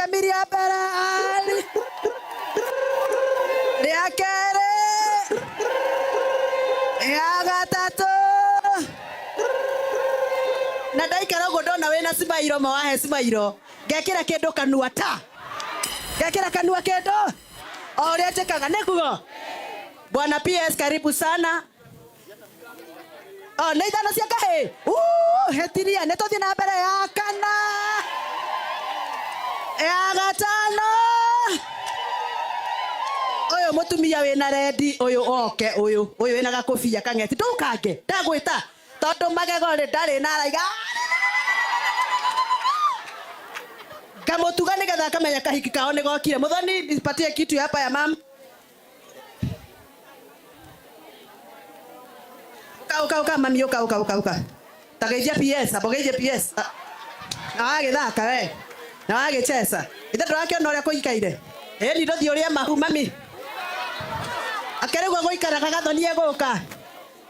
Kemi rĩa mbere ari rĩa kerĩ rĩa gatatũ na ndaikara ũguo ndona wĩna cimairo ma wahe cimairo ngekĩra kĩndũ kanua ta ngekĩra kanua kĩndũ o ũrĩa njĩkaga nĩguo. Bwana PS karibu sana. O nĩ ithano cia kahĩ. Hĩtiria nĩ tũthiĩ na mbere ya kana ya gatano. Ũyũ mũtumia wĩna rendi ũyũ oke ũyũ ũyũ wĩna gakũbia kang'eti ndũkange ndagwĩta tondũ magego rĩ ndarĩ na araiga ngamũtuga nĩgetha akamenya kahiki kao nĩ gokire. Mũthoni nipatie kitu hapa ya mam. Uka uka uka mami uka uka uka uka. Tageithia PS, amba ũgeithie PS. Na wagĩthaka we. Na wagĩcheza. Ithe ndũrakĩona ũrĩa kũikaire. Ĩni ndũthiĩ ũrĩe mahu mami. Akĩrĩguo gũikaraga Gathoni egũka.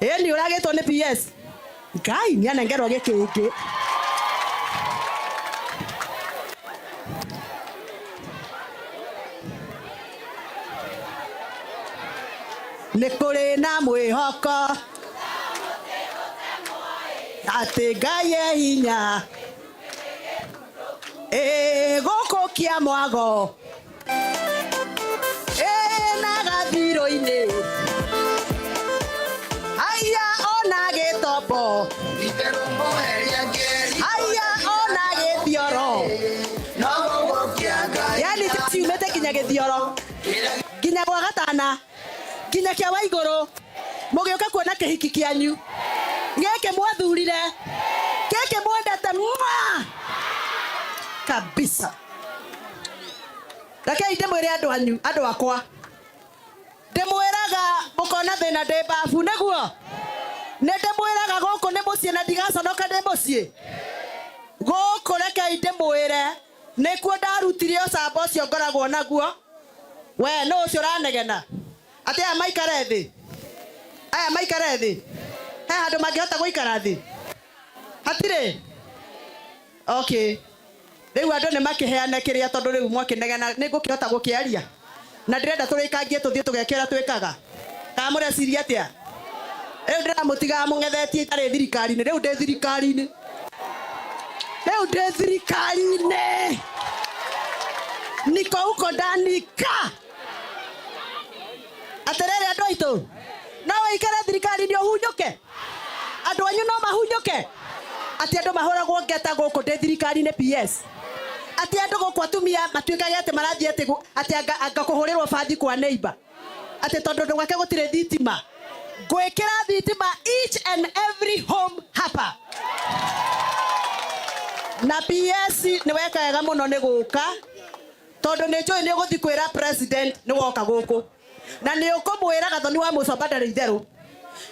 Ĩni ũragĩtwo nĩ PS. Ngai nĩanengerwo gĩkĩngĩ. Nĩ kũrĩ na mwĩhoko atĩ Ngai e hinya ĩ gũkũ kĩa mwago ĩ na gathirũ-inĩ haiya ona gĩtombo haiya ona gĩthioro yani ciumĩte nginya gĩthioro nginya gwa gatana nginya kĩa wa igũrũ mũgĩũka kuona kĩhiki kĩanyu gĩkĩ mwathurire gĩkĩ mwendete mwa kabisa. Rekei ndĩmwĩre andũ anyu andũ akwa ndĩmwĩraga mũkona thĩna ndĩ babu nĩguo nĩ ndĩmwĩraga gũkũ nĩ mũciĩ na ndigaconoka ndĩ mũciĩ gũkũ rekei ndĩmwĩre nĩkuo ndarutire ũcamba ũcio ngoragwo naguo we nũ ũcio ũranegena atĩ aya maikare thĩ aya maikare thĩ he handũ mangĩhota gũikara thĩ hatirĩ okay rĩu andũ nĩ makĩheane kĩrĩa tondũ rĩu mwakĩnegena nĩ ngũkĩhota gũkĩaria na ndĩrenda tũrĩkangie tũthiĩ tũgeke ũrĩa twĩkaga kana mũreciria atĩa rĩu ndĩramũtigaga mũng'ethetie itarĩ thirikari-inĩ rĩu ndĩ thirikari-inĩ rĩu ndĩ thirikari-inĩ niko huko ndani ka atĩrĩrĩ andũ aitũ no wĩikare thirikari-inĩ ũhunyũke andũ anyu no mahunyũke atĩ andũ mahũragwo ngeta gũkũ ndĩ thirikari-inĩ PS atĩ andũ gũkũ atumia matuĩkage atĩ marathiĩ atĩ atĩ anga kũhũrĩrwo bathi kwa neighbor atĩ tondũ gwake gũtirĩ thitima ngwĩkĩra thitima each and every home hapa na PS nĩ weka wega mũno nĩ gũka tondũ nĩ njũĩ nĩ ũgũthiĩ kwĩra president nĩ woka gũkũ na nĩ ũkũmwĩra Gathoni wa Mũcomba ndarĩ itherũ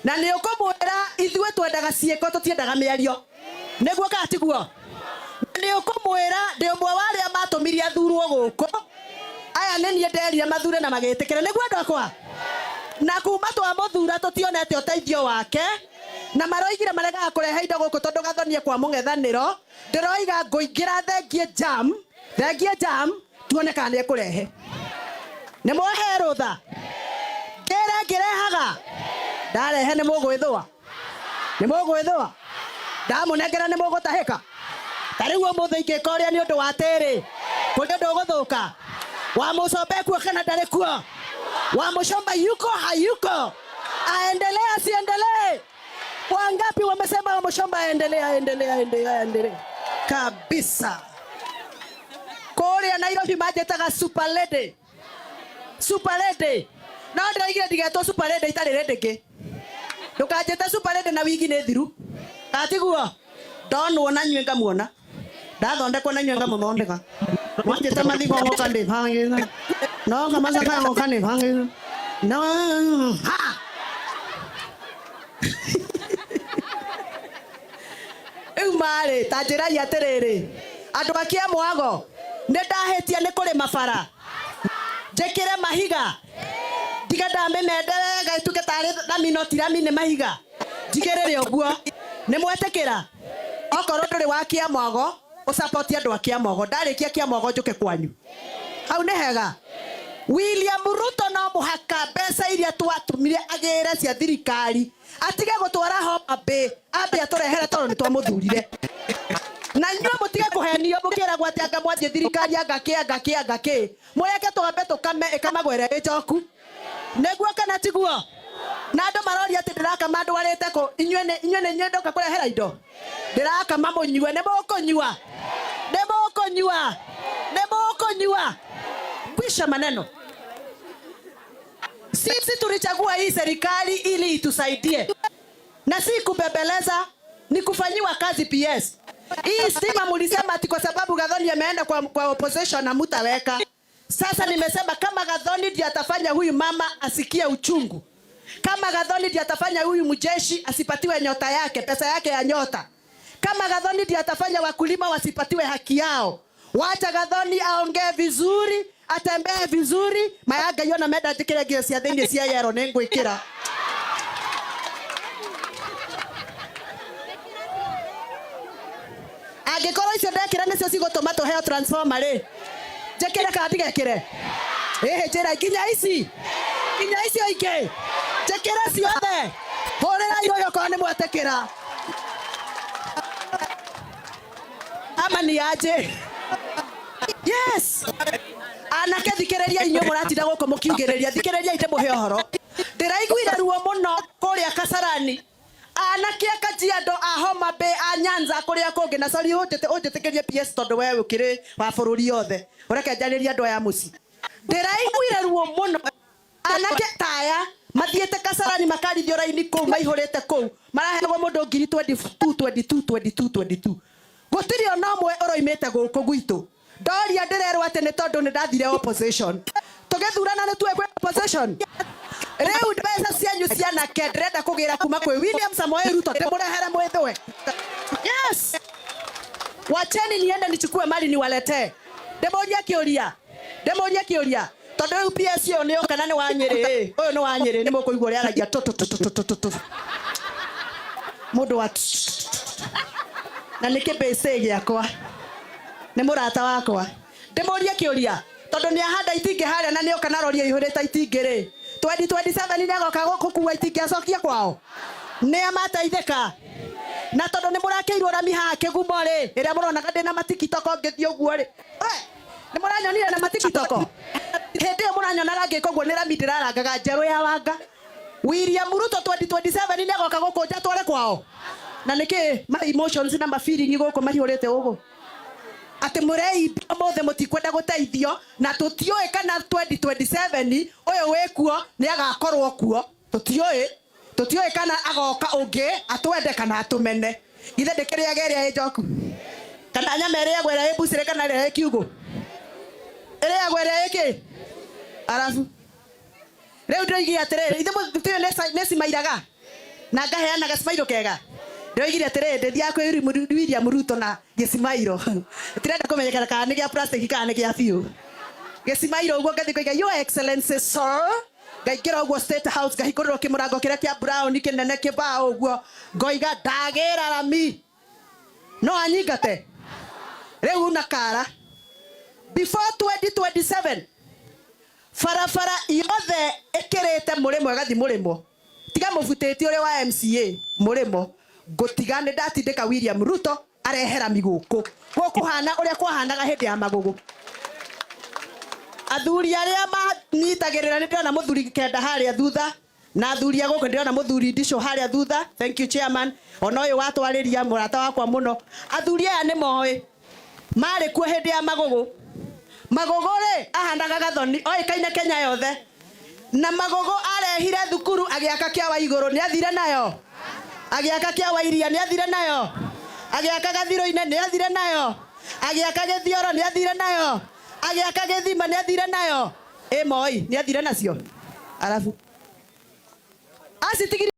na nĩ ũkũmwĩra ithuĩ twendaga ciĩko tũtiendaga mĩario nĩguo kana tiguo na nĩ ũkũmwĩra ndĩ ũmwe wa arĩa matũmirie athurwo gũkũ aya nĩ niĩ nderire mathure na magĩtĩkĩra nĩguo andũ akwa na kuma twamũthura tũtionete ũteithio wake na maroigire maregaga kũrehe indo gũkũ tondũ Gathoni kwa mũng'ethanĩro ndĩroiga ngũingĩra thengie jam thengie jam tuone kana nĩ ekũrehe nĩ mwahe rũtha ngĩre ngĩrehaga ndarehe nĩ mũgwĩthũa nĩ mũgwĩthũa ndamũnengera nĩ mũgũtahĩka ta rĩu ũmũthĩ ingĩka ũrĩa nĩ ũndũ wa tĩrĩ kũrĩ ũndũ ũgũthũka wa Mũcomba ekuo kana ndarĩ kuo wa Mũcomba yuko hayuko aendelee asiendelee wangapi wamesema wa Mũcomba aendelee aendelee aendelee aendelee kabisa kũrĩa Nairobi manjĩtaga super lady super lady no ndĩroigire ndigetwo super lady itarĩ lady ngĩ ndũkanjĩte super lady na wigi nĩ thiru katiguo ndonwo na nyuĩ ngamuona ndathondekwo na nyuĩ ngamũthondeka mwanjĩte mathigo ngoka ndĩbangĩte noka macakaya ngoka ndĩbangĩte no ha rĩu marĩ ta njĩrai atĩrĩrĩ andũ a Kĩamwago nĩ ndahĩtia nĩ kũrĩma bara njĩkĩre mahiga ndige ndamĩmende wega ĩtuĩke tarĩ rami no ti rami nĩ mahiga njigĩrĩre ũguo nĩ mwetĩkĩra okorwo ndũrĩ wa Kĩamwago Ũsupport andũ a Kĩamogo. Ndarĩkia Kĩamogo njũke kwanyu. Hau nĩ hega. William Ruto no mũhaka mbeca iria twatũmire agĩre cia thirikari atige gũtwara Homa Bay, ambe atũrehere tondũ nĩ twamũthurire. Na inyuĩ mũtige kũhenio mũkĩragwo atĩ anga mwathiĩ thirikari anga kĩ anga kĩ anga kĩ. Mũreke twambe tũkame ĩkamagwo ĩrĩa ĩ njoku. Nĩguo kana tiguo? Na andũ maroria atĩ ndĩrakama ndwarĩte kũ? Inyuĩ nĩ inyuĩ nĩ inyuĩ ndoka kũrehera indo. Ndĩrakama mũnyue, nĩ mũkũnyua. Nĩ mũkũnyua. Nĩ mũkũnyua. Kwisha maneno. Sisi tulichagua hii serikali ili itusaidie na si kubembeleza, ni kufanyiwa kazi. PS. Hii stima mulisema ati kwa sababu Gathoni ameenda kwa opposition na mutaweka. Sasa nimesema kama Gathoni ndiye atafanya huyu mama asikie uchungu, kama Gathoni ndiye atafanya huyu mjeshi asipatiwe nyota yake, pesa yake ya nyota, kama Gathoni ndiye atafanya wakulima wasipatiwe haki yao, wacha Gathoni aongee vizuri, atembee vizuri. Maya Ngai ona menda njikire ngio cia thĩinĩ cia yero nĩ ngwĩkĩra. Angĩkorwo icio ndekĩra nĩcio cigũtũma tũheo transformer rĩ, njĩkĩre kana ndigekĩre? Ĩhĩ, njĩra nginya ici, nginya icio ingĩ njĩkĩre ciothe. Hũrĩra irũĩ okorwo nĩ mwetĩkĩra ama ni aje. Yes, anake, thikĩrĩria, inyuĩ mũratinda gũkũ mũkiugĩrĩria, thikĩrĩria ndĩmũhe ũhoro. Ndĩraiguire ruo mũno kũrĩa Kasarani, anake a Kajiado, a Homa Bay, a Nyanza, kũrĩa kũngĩ. Na sorry, ũnjĩtĩkĩrie PS, tondũ we ũkĩrĩ wa bũrũri yothe, ũreke njarĩrie andũ aya mũciĩ. Ndĩraiguire ruo mũno anake taya mathiĩte Kasarani makarithio raini kũu maihũrĩte kũu, maraheagwo mũndũ ngiri 22 22 22 22. Gũtirĩ ona ũmwe ũroimĩte gũkũ gwitũ. Ndoria ndĩrerwo atĩ nĩ tondũ nĩ ndathire opposition. Tũgĩthurana nĩ tuĩ kwĩ opposition. Rĩu mbeca cianyu cianake ndĩrenda kũgĩra kuma kwĩ William Samoei Ruto, ndĩmũrehere mwĩthwe. Yes, wacheni niende nichukue mali niwaletee. Ndĩmũrie kĩũria, ndĩmũrie kĩũria, tondũ rĩu PS ũyũ nĩ oka na nĩ wa Nyĩrĩ, ũyũ nĩ wa Nyĩrĩ, nĩ mũkũigua ũrĩa aragia tũ tũ tũ tũ tũ tũ tũ mũndũ wa na nĩ kĩbĩcĩ gĩakwa, nĩ mũrata wakwa. Ndĩmũrie kĩũria, tondũ nĩ ahanda itingĩ harĩa na nĩ oka na rori ĩihũrĩte itingĩ rĩ, 2027 nĩ agoka gũkua itingĩ acokie kwao? Nĩ amateithĩka? Na tondũ nĩ mũrakĩirwo rami haha kĩgumo rĩ, ĩrĩa mũronaga ndĩna matikitoko ngĩthiĩ ũguo rĩ, nĩ mũranyonire na matikitoko hĩndĩ ĩyo mũranyonaga ngĩka ũguo, nĩ rami ndĩrarangaga njerũ ya wanga. William Ruto 2027 nĩ agoka gũkũnja tware kwao? Na nĩkĩ ma emotions na ma feeling gũkũ mahiũrĩte ũguo atĩ mũreimbia mothe, mũtikwenda gũteithio? Na tũtiũĩ kana 2027 ũyũ wĩkuo nĩ agakorwo kuo. Tũtiũĩ, tũtiũĩ kana agoka ũngĩ atwende kana atũmene. Ithe ndĩkĩrĩaga ĩrĩa ĩ njoku, kana nyama ĩrĩagwo ĩrĩa ĩ mbucĩrĩ, kana ĩrĩa ĩ kiugũ ĩrĩagwo ĩrĩa ĩ kĩ? Arabu rĩu ndĩroigire atĩrĩrĩ, ithe mũtiũĩ nĩ cimairaga na ngaheana gacimairo kega. Ndĩroigire atĩrĩrĩ, ndĩthiaga kwĩ William Ruto na gĩcimairo, tirenda kũmenyekana kana nĩ gĩa plastic kana nĩ gĩa biũ. Gĩcimairo ũguo ngathiĩ kũiga, "Your Excellency sir." Ngaingĩra ũguo State House, ngahingũrĩrwo kĩmũrango kĩrĩa kĩa brown kĩnene kĩbaũ ũguo, ngoiga ndagĩra rami no anyingate rĩu na kara. Before 2027 barabara yothe ĩkĩrĩte mũrĩmo ĩgathiĩ mũrĩmo, tiga mũbutĩtie ũrĩa wa MCA mũrĩmo, ngũtiga nĩ ndatindĩka William Ruto arehe rami gũkũ gũkũ hana ũrĩa kwahanaga hĩndĩ ya Magugu. Athuri arĩa manyitagĩrĩra, nĩ ndĩrona mũthuri kenda harĩa thutha, na athuri a gũkũ, ndĩrona mũthuri Ndicũ harĩa thutha. Thank you, chairman. Ona ũyũ watwarĩria mũrata wakwa mũno. Athuri aya nĩ moĩ marĩ kuo hĩndĩ ya Magugu. Magugu rĩ, ahanaga Gathoni oĩkaine Kenya yothe, na Magugu arehire thukuru agĩaka kĩa wa igũrũ, nĩ athire nayo, agĩaka kĩa wa iria, nĩ athire nayo, agĩaka gathirũ-inĩ, nĩ athire nayo, agĩaka gĩthioro, nĩ athire nayo, agĩaka gĩthima, nĩ athire nayo, ĩ Moi nĩ athire nacio, arabu acitigire.